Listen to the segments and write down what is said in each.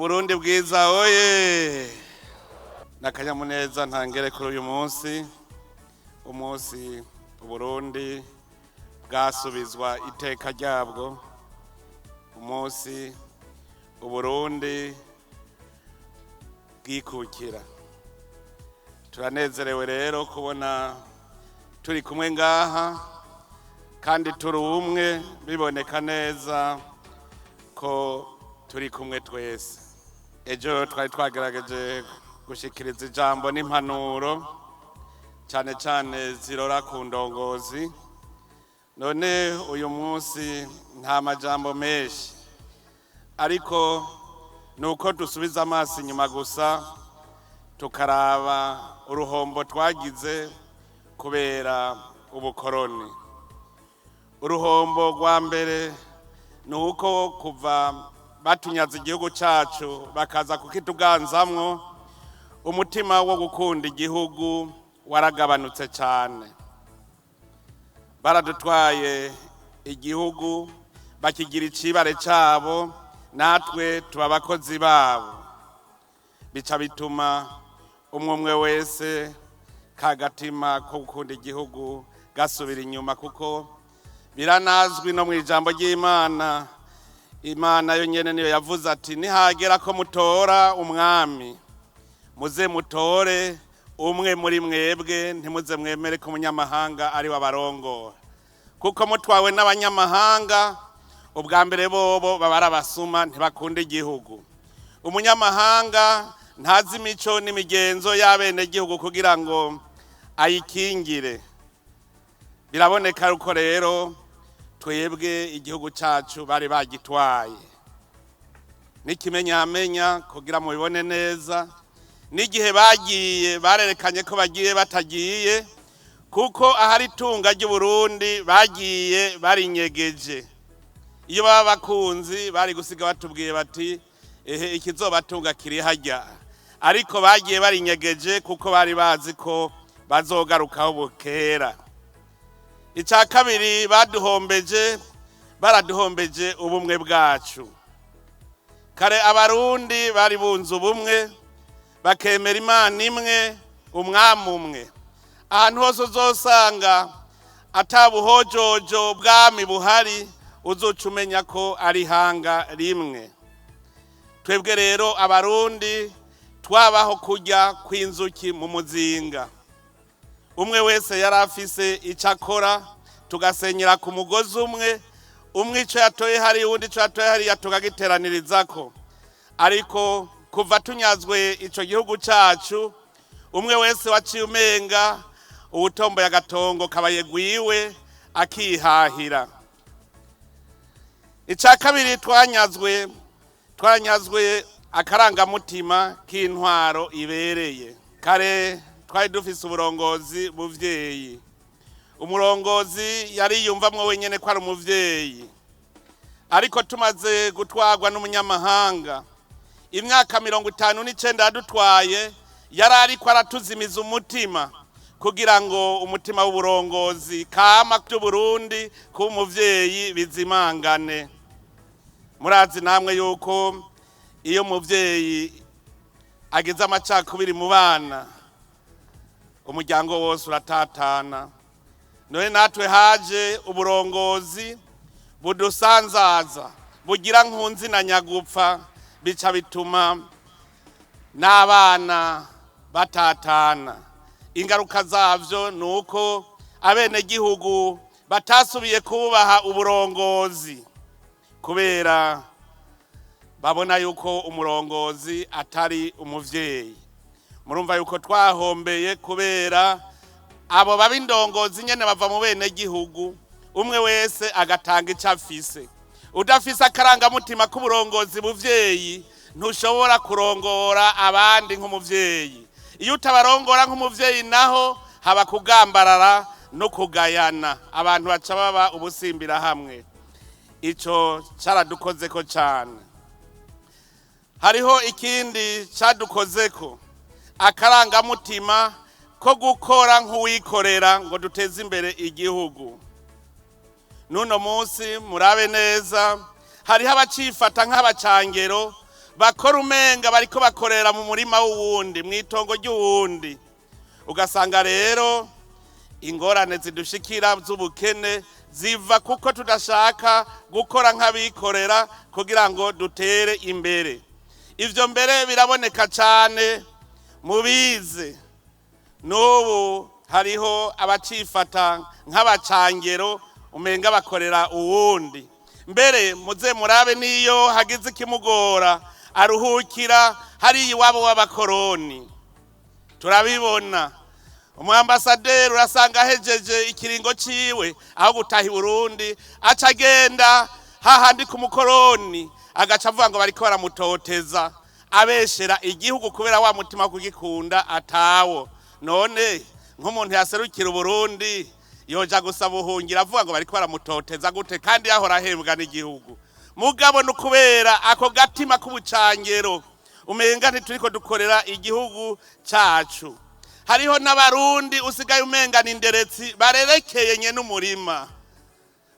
Uburundi bwiza oye! N'akanyamuneza ntangere kuri uyu munsi, umunsi Uburundi bwasubizwa iteka ryabwo, umunsi Uburundi bwikukira. Turanezerewe rero kubona turi kumwe ngaha kandi turi umwe, biboneka neza ko turi kumwe twese. Ejo twari twagerageje gushikiriza ijambo n'impanuro cyane cyane zirora ku ndongozi. None uyu munsi nta majambo menshi, ariko ni uko dusubiza amaso inyuma gusa tukaraba uruhombo twagize kubera ubukoroni. Uruhombo rwa mbere ni uko kuva batunyaze igihugu cyacu bakaza kukituganzamwo, umutima wo gukunda igihugu waragabanutse cyane. Baradutwaye igihugu bakigira icibare cyabo, natwe tuba abakozi babo. Bica bituma umwe umwe wese kagatima ko gukunda igihugu gasubira inyuma, kuko biranazwi no mu ijambo ry'Imana. Imana yo nyene niyo yavuze ati: "Nihagera ko mutora umwami, muze mutore umwe muri mwebwe, ntimuze mwemere ko umunyamahanga ari we abarongora." Kuko mutwawe n'abanyamahanga, ubwa mbere bobo baba ari abasuma, ntibakunda igihugu. Umunyamahanga ntazi imico n'imigenzo y'abenegihugu kugira ngo ayikingire. Biraboneka yuko rero twebwe igihugu cyacu bari bagitwaye. N'ikimenyamenya kugira mubibone neza, n'igihe bagiye barerekanye ko bagiye batagiye, kuko ahari itunga ry'Uburundi bagiye barinyegeje. Iyo baba bakunzi bari gusiga batubwiye bati: "Ehe, ikizobatunga kiri hajya." Ariko bagiye barinyegeje kuko bari bazi ko bazogarukaho bukera. Icya kabiri baduhombeje, baraduhombeje ubumwe bwacu. Kare Abarundi bari bunze ubumwe, bakemera Imana imwe, umwami umwe. Ahantu hose uzosanga atabuhojojo bwami buhari, uzoca umenya ko ari ihanga rimwe. Twebwe rero Abarundi twabaho kurya kw'inzuki mu muzinga. Umwe wese yari afise icyo akora, tugasenyera ku mugozi umwe. Umwe icyo yatoye hari, uwundi icyo yatoye hariya, tukagiteranirizako. Ariko kuva tunyazwe icyo gihugu cyacu, umwe wese waciye umenga uwutomboye agatongo kabaye gwiwe, akihahira. Icya kabiri twanyazwe, twanyazwe akarangamutima k'intwaro ibereye. Kare twari dufise uburongozi buvyeyi. Umurongozi yari yumvamwo wenyene ko ari umuvyeyi. Ariko tumaze gutwarwa n'umunyamahanga, imyaka 59 yadutwaye, yari ariko aratuzimiza umutima kugira ngo umutima w'uburongozi kama by'Uburundi kuba umuvyeyi bizimangane. Murazi namwe yuko iyo umuvyeyi agize amacakubiri mu bana, umuryango wose uratatana. None natwe haje uburongozi budusanzaza, bugira nkunzi na nyagupfa, bica bituma n'abana batatana. Ingaruka zavyo ni uko abenegihugu batasubiye kubaha uburongozi, kubera babona yuko umurongozi atari umuvyeyi. Murumva yuko twahombeye kubera abo baba indongozi nyene bava mu benegihugu, umwe wese agatanga ico afise. Udafise akarangamutima k'uburongozi buvyeyi, ntushobora kurongora abandi nk'umuvyeyi. Iyo utabarongora nk'umuvyeyi naho, haba kugambarara no kugayana, abantu baca baba ubusimbira hamwe. Ico caradukozeko cane. Hariho ikindi cadukozeko, akarangamutima ko gukora nk'uwikorera ngo duteze imbere igihugu. N'uno munsi murabe neza, hariho abacifata nk'abacangero. Bakora umenga bariko bakorera mu murima w'uwundi, mu itongo ry'uwundi. Ugasanga rero ingorane zidushikira z'ubukene ziva kuko tudashaka gukora nk'abikorera kugira ngo dutere imbere. Ivyo mbere biraboneka cane mu bize. N'ubu hariho abacifata nk'abacangero, umenga bakorera uwundi. Mbere muze murabe, niyo hagize ikimugora aruhukira hariya iwabo w'abakoroni. Turabibona, umwambasaderi urasanga ahejeje ikiringo ciwe, aho gutaha i Burundi aca agenda hahandi ku mukoroni, agaca avuga ngo bariko baramutoteza, abeshera igihugu kubera wa mutima wo kugikunda atawo. None nk'umuntu yaserukira Uburundi yoja gusaba ubuhungiro avuga ngo bariko baramutoteza gute, kandi yahora ahembwa n'igihugu? Mugabo ni ukubera ako gatima k'ubucangero, umenga ntituriko dukorera igihugu cacu. Hariho n'Abarundi usigaye umenga ni inderetsi barerekeye nye n'umurima.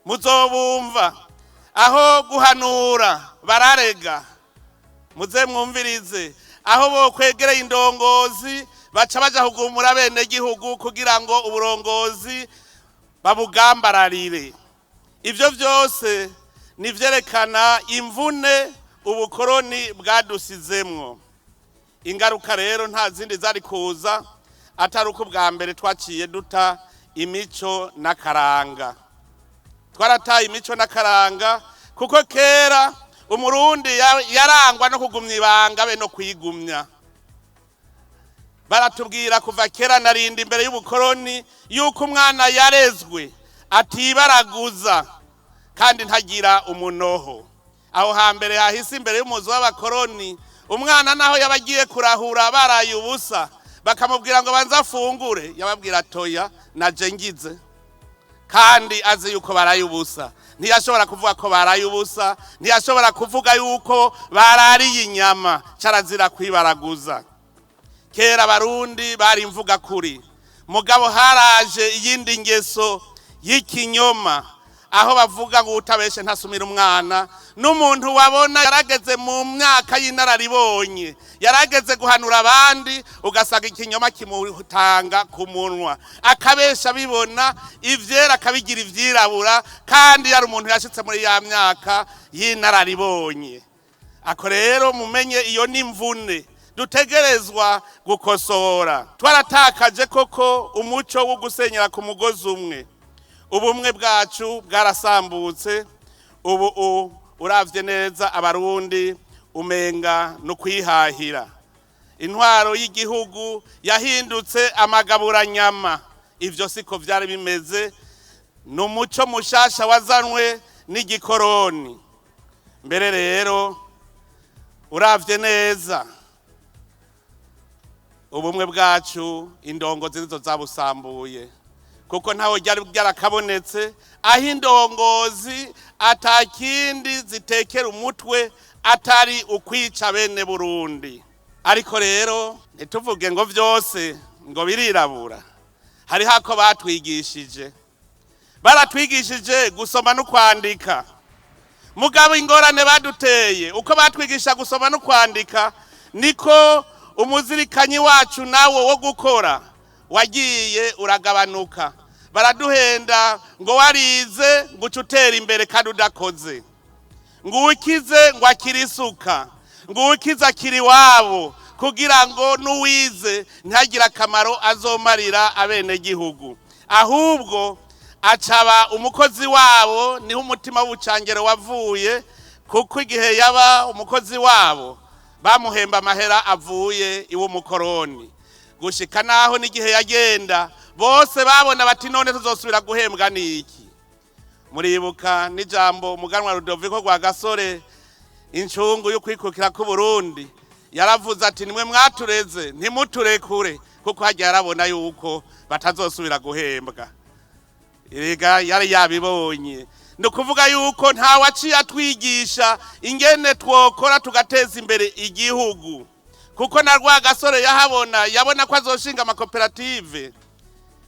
Muzobumva aho guhanura bararega. Muze mwumvirize, aho bokwegereye indongozi baca baja kugumura bene gihugu kugira ngo uburongozi babugambararire. Ivyo vyose ni vyerekana imvune ubukoroni bwadusizemwo. Ingaruka rero nta zindi zari kuza atari uko ubwa mbere twaciye duta imico n'akaranga. Twarataye imico n'akaranga, kuko kera Umurundi yarangwa no kugumya ibanga be no kwigumya. Baratubwira kuva kera narinda imbere y'ubukoroni yuko umwana yarezwe atibaraguza kandi ntagira umunoho. Aho hambere hahise, imbere y'umuzi w'abakoroni, umwana naho yaba agiye kurahura baraye ubusa, bakamubwira ngo banze afungure, yababwira toya naje ngize, kandi azi yuko baraye ubusa. Ntiyashobora kuvuga ko baraye ubusa, ntiyashobora kuvuga yuko barariye inyama, carazira kwibaraguza. Kera Abarundi bari imvuga kuri, mugabo haraje iyindi ngeso y'ikinyoma, aho bavuga ngo utabeshe ntasumira umwana. N'umuntu wabona yarageze mu myaka y'inararibonye, yarageze guhanura abandi, ugasanga ikinyoma kimutanga ku munwa, akabesha bibona, ivyera akabigira ivyirabura, kandi yari umuntu yashitse muri ya myaka y'inararibonye. Ako rero mumenye iyo ni imvune dutegerezwa gukosora. Twaratakaje koko umuco wo gusenyera ku mugozi umwe, ubumwe bwacu bwarasambutse. Ubu uravye neza, Abarundi umenga no kwihahira. Intwaro y'igihugu yahindutse amagaburanyama. Ivyo siko vyari bimeze, ni umuco mushasha wazanwe n'igikoroni. Mbere rero uravye neza, ubumwe bwacu indongozi nizo zabusambuye, kuko ntaho ryari byarakabonetse aho indongozi atakindi zitekera umutwe atari ukwica bene Burundi. Ariko rero ntituvuge ngo vyose ngo birirabura. Hariho ako batwigishije, baratwigishije gusoma no kwandika. Mugabo ingorane baduteye, uko batwigisha gusoma no kwandika niko umuzirikanyi wacu nawo wo gukora wagiye uragabanuka. Baraduhenda ngo warize ngo uce utera imbere kandi udakoze, ngo ukize ngo akire isuka, ngo ukize akiri iwabo, kugira ngo n'uwize ntagire akamaro azomarira abenegihugu, ahubwo acaba umukozi wabo. Niho umutima w'ubucangero wavuye, kuko igihe yaba umukozi wabo bamuhemba amahera avuye iw'umukoroni, gushika naho n'igihe yagenda bose babona bati: "None tuzosubira guhembwa n'iki?" Muribuka n'ijambo umuganwa Rudoviko Rwagasore, incungu y'ukwikukira k'Uburundi, yaravuze ati: "Nimwe mwatureze, ntimuturekure", kuko hajya yarabona yuko batazosubira guhembwa. Erega yari yabibonye. Ni ukuvuga yuko nta waciye atwigisha ingene twokora tugateza imbere igihugu, kuko na Rwagasore yahabona, yabona ko azoshinga amakoperative,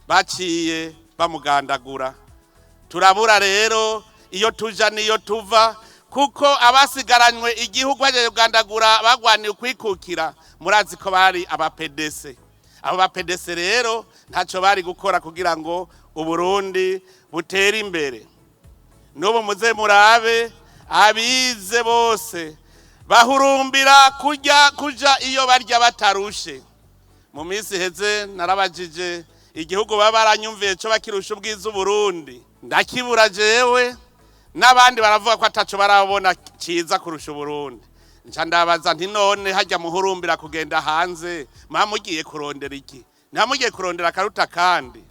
baciye bamugandagura. Turabura rero iyo tuja n'iyo tuva. Kuko abasigaranywe igihugu bagiye kugandagura bagwaniye ukwikukira, murazi ko bari aba PDC. Abo ba PDC rero ntacyo bari gukora kugira ngo Uburundi butere imbere. N'ubu muze murabe, abize bose bahurumbira kujya kuja iyo barya batarushe. Mu minsi iheze narabajije igihugu baba baranyumviye cyo bakirusha ubwiza Uburundi, ndakibura jewe, n'abandi baravuga ko ataco barabona ciza kurusha Uburundi. Nca ndabaza nti: "None hajya muhurumbira kugenda hanze, muba mugiye kurondera iki? Ntimugiye kurondera akaruta?" Kandi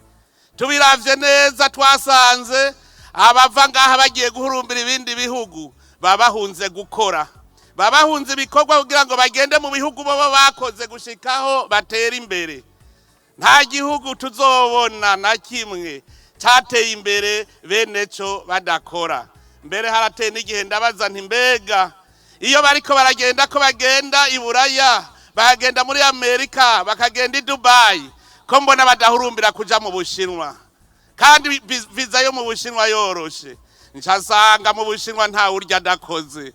tubiravye neza, twasanze abava ngaha bagiye guhurumbira ibindi bihugu baba bahunze gukora, baba bahunze ibikorwa kugira ngo bagende mu bihugu bobo bakoze gushikaho batera imbere. Nta gihugu tuzobona na kimwe cyateye imbere bene cyo badakora. Mbere harateye n'igihe ndabaza nti: "Mbega iyo bariko baragenda, ko bagenda i Buraya, bakagenda muri Amerika, bakagenda i Dubayi, ko mbona badahurumbira kuja mu Bushinwa, kandi viza yo mu Bushinwa yoroshe?" Nsanga mu Bushinwa nta urya adakoze.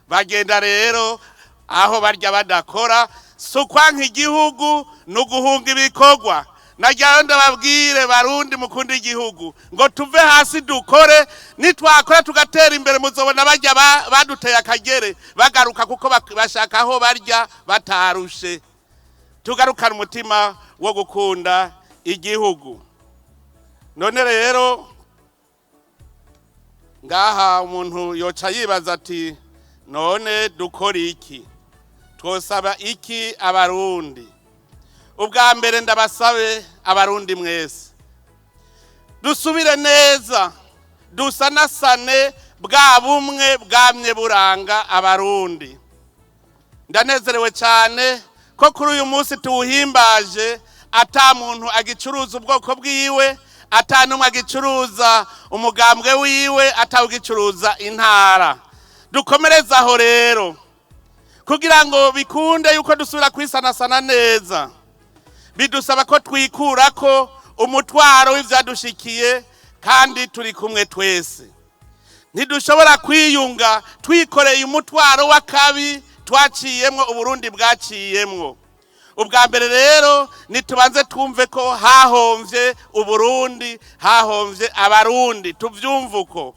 Bagenda rero aho barya badakora. Si ukwanka igihugu, ni uguhunga ibikorwa. Najyayo ndababwire, Barundi mukunda igihugu, ngo tuve hasi dukore. Nitwakora tugatera imbere, muzobona bajya baduteye akagere bagaruka, kuko bashaka aho barya batarushe. Tugarukane umutima wo gukunda igihugu. None rero ngaha umuntu yoca yibaza ati: "None dukora iki? Twosaba iki Abarundi?" Ubwa mbere ndabasabe, Abarundi mwese, dusubire neza dusanasane bwa bumwe bwamye buranga Abarundi. Ndanezerewe cyane ko kuri uyu munsi tuwuhimbaje ata muntu agicuruza ubwoko bwiwe, ata n'umwe agicuruza umugambwe wiwe, atawugicuruza intara. Dukomereze aho rero kugira ngo bikunde yuko dusubira kwisanasana neza. Bidusaba ko twikura ko umutwaro w'ivyadushikiye kandi turi kumwe twese. Ntidushobora kwiyunga twikoreye umutwaro w'akabi twaciyemwo, Uburundi bwaciyemwo. Ubwa mbere rero nitubanze twumve ko hahomvye Uburundi, hahomvye Abarundi, tuvyumve uko.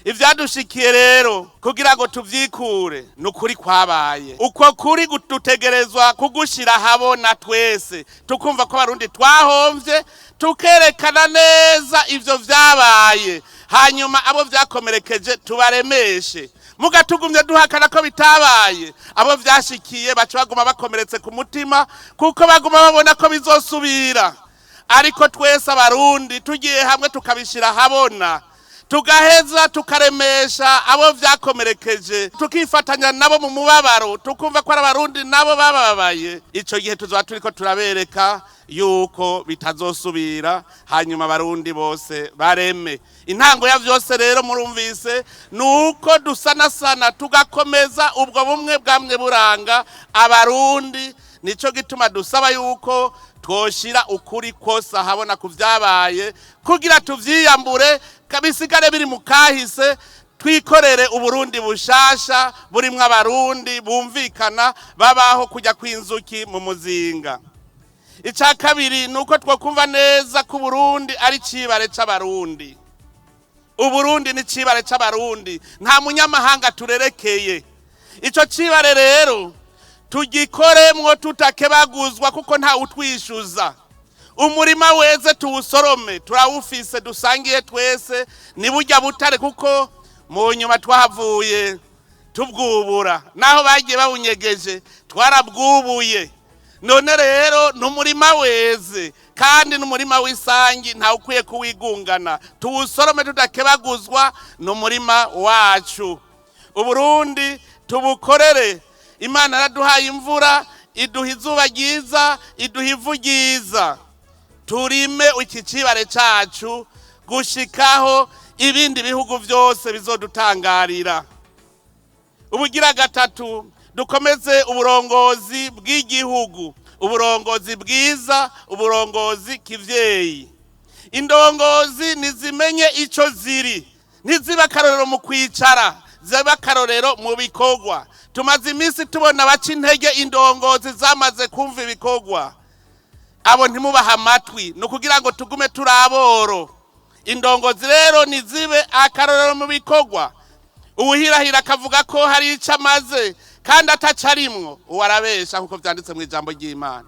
Ivyadushikiye rero, kugira ngo tuvyikure, ni ukuri kwabaye. Uko kuri dutegerezwa kugushira habona twese, tukumva ko Abarundi twahomvye, tukerekana neza ivyo vyabaye, hanyuma abo vyakomerekeje tubaremeshe. Muga tugumye duhakana ko bitabaye, abo vyashikiye baca baguma bakomeretse ku mutima, kuko baguma babona ko bizosubira. Ariko twese Abarundi tugiye hamwe, tukabishira habona, tugaheza tukaremesha abo vyakomerekeje, tukifatanya nabo mu mubabaro, tukumva ko ari Abarundi nabo bababaye, ico gihe tuzoba turiko turabereka yuko bitazosubira, hanyuma Abarundi bose bareme. Intango ya vyose rero murumvise ni uko dusanasana, tugakomeza ubwo bumwe bwamwe buranga Abarundi. Nico gituma dusaba yuko twoshira ukuri kose ahabona ku vyabaye, kugira tuvyiyambure, bisigare biri mu kahise, twikorere Uburundi bushasha burimwo Abarundi bumvikana, babaho kujya kw'inzuki mu muzinga. Icya kabiri ni uko twakumva neza ko Uburundi ari cibare c'Abarundi. Uburundi ni cibare c'Abarundi, nta munyamahanga turerekeye. Ico cibare rero tugikoremwo tutakebaguzwa, kuko nta utwishyuza. Umurima weze tuwusorome, turawufise, dusangiye twese. Ni burya butare, kuko mu nyuma twahavuye tubwubura, naho bagiye bawunyegeje twarabwubuye. None rero ni umurima weze kandi n'umurima w'isangi, ntawe ukwiye kuwigungana. Tuwusorome tudakebaguzwa, ni umurima wacu. Uburundi tubukorere. Imana yaraduhaye imvura, iduha izuba ryiza, iduha ivu ryiza. Turime iki cibare cacu gushikaho ibindi bihugu byose bizodutangarira. Ubugira gatatu, dukomeze uburongozi bw'igihugu, uburongozi bwiza, uburongozi kivyeyi. Indongozi nizimenye ico ziri, ntizibe akarorero mu kwicara. Zibe akarorero mu bikorwa. Tumaze iminsi tubona baca intege indongozi zamaze kumva ibikorwa. Abo ntimubaha amatwi, ni ukugira ngo tugume turi aboro. Indongozi rero nizibe akarorero mu bikorwa. Uwuhirahira akavuga ko hari icyo amaze kandi ataca arimwo, uwo arabesha, kuko byanditse mu ijambo ry'Imana.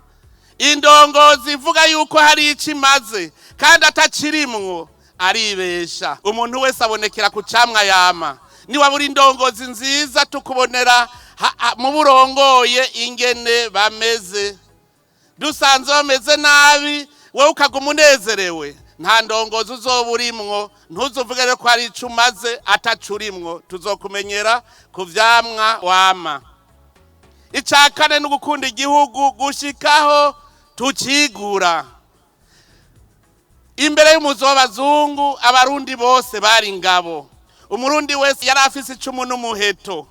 Indongozi ivuga yuko hari icyo imaze kandi atakirimwo, aribesha. Umuntu wese abonekera ku camwa yama. Niba buri indongozi nziza, tukubonera mu burongoye ingene bameze. Dusanze bameze nabi, wowe ukaguma unezerewe, nta ndongozi uzoba urimwo. Ntuzuvuge rero ko hari icyo umaze ataco urimwo. Tuzokumenyera ku vyamwa wama. Icya kane ni ugukunda igihugu gushikaho tukigura. Imbere y'umuzo w'abazungu, Abarundi bose bari ingabo. Umurundi wese yari afise icumu n'umuheto,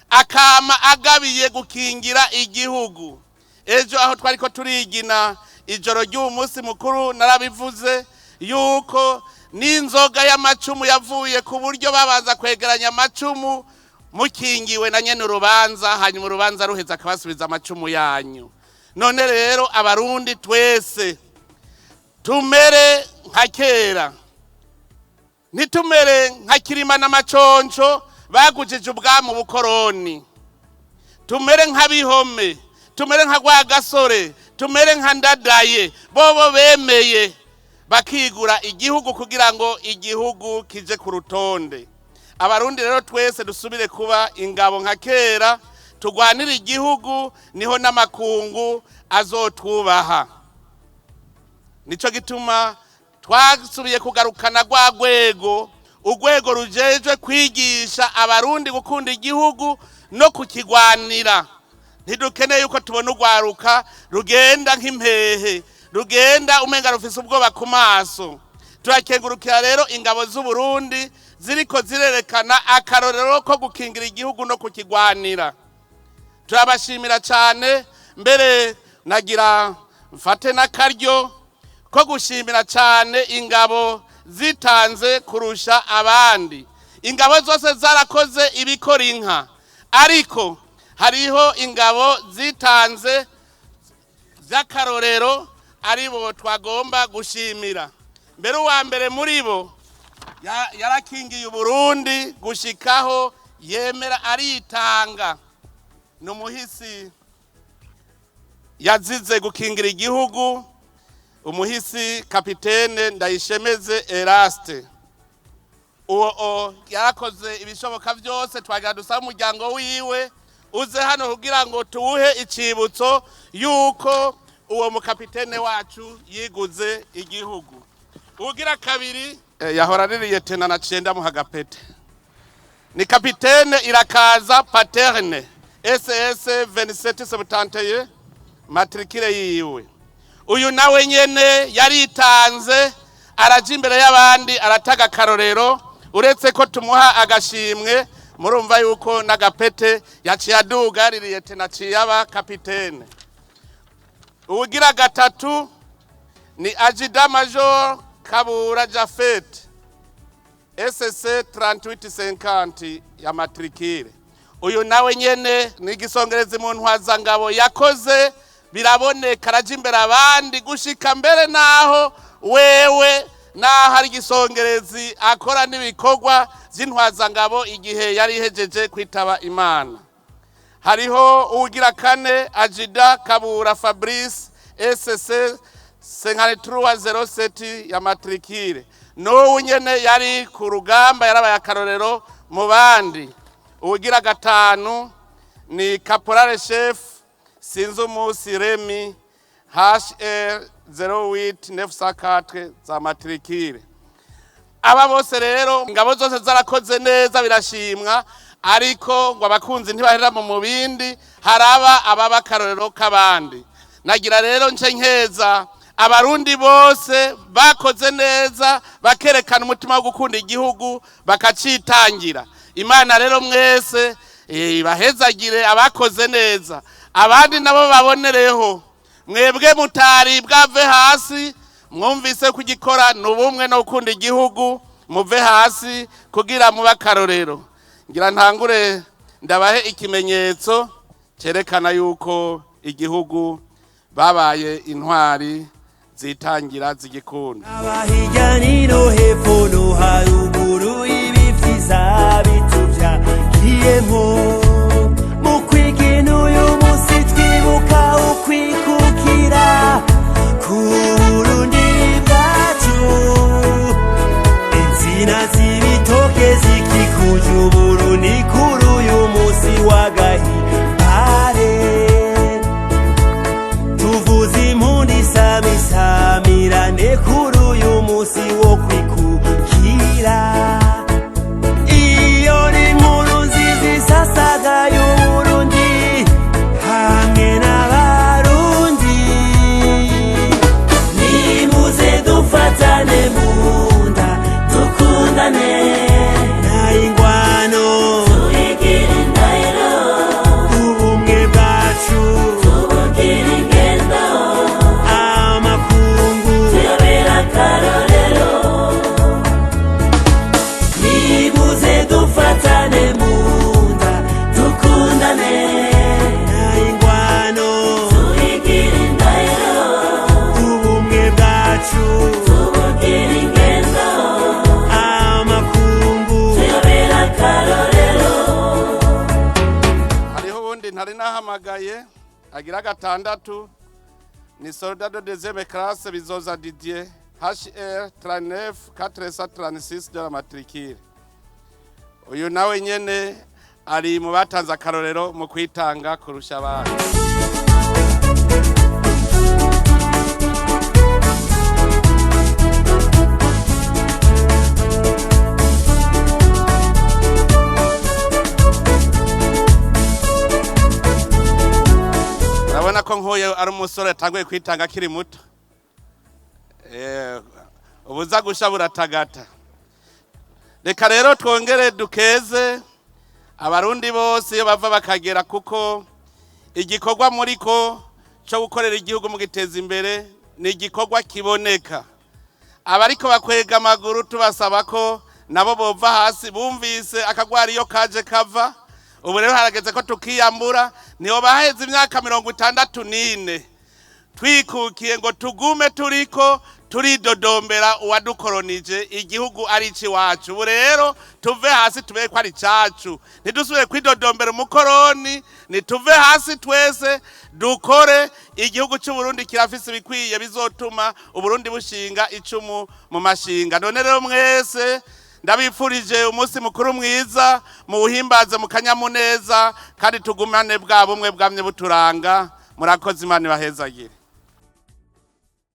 akama agabiye gukingira igihugu. Ejo aho twari ko turigina ijoro ry'uwo munsi mukuru, narabivuze yuko n'inzoga y'amacumu yavuye ku buryo babanza kwegeranya amacumu mukingiwe na nyene urubanza, hanyuma urubanza ruheze akabasubiza amacumu yanyu. None rero, Abarundi twese tumere nka kera, ntitumere nka Kirima n'Amaconco bagujije ubwami ubukoroni. Tumere nk'abihome, tumere nka Rwagasore, tumere nka Ndadaye. Bobo bemeye bakigura igihugu kugira ngo igihugu kije ku rutonde. Abarundi rero twese dusubire kuba ingabo nka kera, turwanire igihugu, niho n'amakungu azotwubaha. Nico gituma twasubiye kugarukana rwa rwego, urwego rujejwe kwigisha Abarundi gukunda igihugu no kukigwanira. Ntidukeneye yuko tubona urwaruka rugenda nk'impehe, rugenda umenga rufise ubwoba ku maso. Turakengurukira rero ingabo z'Uburundi ziriko zirerekana akarorero ko gukingira igihugu no kukigwanira. Turabashimira cyane. Mbere nagira mfate n'akaryo ko gushimira cyane ingabo zitanze kurusha abandi. Ingabo zose zarakoze ibikora inka, ariko hariho ingabo zitanze by'akarorero, aribo twagomba gushimira. Mbere, uwa mbere muri bo yarakingiye Uburundi gushikaho yemera aritanga, ni umuhisi yazize gukingira igihugu, umuhisi kapitene Ndayishemeze Eraste. Uwo yarakoze ibishoboka byose. Twagira dusaba umuryango wiwe uze hano kugira ngo tuwuhe icibutso yuko uwo mukapitene wacu yiguze igihugu. Ugira kabiri, yahora aririye tena na cenda muhagapete, ni kapitene Irakaza Paterne, SS 2771 matricule yiwe. Uyu nawe nyene yaritanze, araja imbere y'abandi, arataga akarorero. Uretse ko tumuha agashimwe, murumva yuko n'agapete yaciye aduga, ririye tena, aciye aba kapitene. Uwugira gatatu ni adjudant major Kabura Jafet, SC 3850 ya matricule. Uyu nawe nyene ni igisongerezi mu ntwazangabo, yakoze biraboneka, araja imbere abandi gushika mbere naho wewe naho ari igisongerezi akora n'ibikorwa vy'intwazangabo igihe yari ihejeje kwitaba Imana. Hariho uwugira kane, adjudant Kabura Fabrice, SC 5307 ya matricule. N'ubu nyene yari ku rugamba, yarabaye akarorero mu bandi. Uwugira gatanu ni caporal chef Sinzumusi Remi, HR 08904 za matricule. Aba bose rero, ingabo zose zarakoze neza, birashimwa, ariko ngo abakunzi ntibahera mu mubindi, haraba ababa akarorero k'abandi. Nagira rero nce nkeza Abarundi bose bakoze neza, bakerekana umutima wo gukunda igihugu, bakacitangira. Imana rero mwese ibahezagire abakoze neza, abandi nabo babonereho. Mwebwe mutari bwave hasi, mwumvise kugikora ni ubumwe no gukunda igihugu, muve hasi kugira mube akarorero. Ngira ntangure ndabahe ikimenyetso cyerekana yuko igihugu babaye intwari zitangira zigikunda. Abahirya nino hepfo no haruguru, ibi vyiza bituvyagiyemwo mu kwigina. Uyu musi twibuka ukwikukira ku Burundi bwacu. Insina z'ibitoke zikikuje Uburundi kuri uyu musi w'agahimbare. Tuvuze impundu isamisamirane kuri uyu musi wo kwikukira. Iyo ni inkuru nziza isasagaye Uburundi hamwe n'Abarundi. Nimuze dufatane mu nda, dukundane, nta ingwano, Tubigire indahiro, ubumwe bwacu tubugire ingendo, amakungu tuyobere akarorero. Nimuze dufatane mu nda, Dukundane, nta ingwano, tubigire indahiro, ubumwe bwacu tubugire ingendo, amakungu tuyobere akarorero. Hariho ubundi ntari nahamagaye agira gatandatu, ni soldat de deuxième classe Bizoza Didier, HR 39 436 de la matricule. Uyu nawe nyene ari mu batanze akarorero mu kwitanga kurusha abandi. Urabona ko nk'uyu ari umusore yatanguye kwitanga akiri muto. Ubuza gusha buratagata. Reka rero twongere dukeze Abarundi bose iyo bava bakagera, kuko igikorwa muriko cyo gukorera igihugu mugiteza imbere ni igikorwa kiboneka. Abariko bakwega amaguru tubasaba ko nabo bova hasi, bumvise akagwara iyo kaje kava. Ubu rero harageze ko tukiyambura. Niho baheze imyaka 64 twikukiye ngo tugume turiko turidodombera uwadukoronije, igihugu ari iwacu. Ubu rero tuve hasi, tube ko ari icacu, ntidusubire kwidodombera umukoroni. Nituve hasi twese dukore. Igihugu cy'u Burundi kirafise ibikwiye bizotuma Uburundi bushinga icumu mu mashinga. None rero mwese ndabifurije umunsi mukuru mwiza, muwuhimbaze mu kanyamuneza, kandi tugumane bwa bumwe bwamye buturanga. Murakoze, Imana ibahezagire.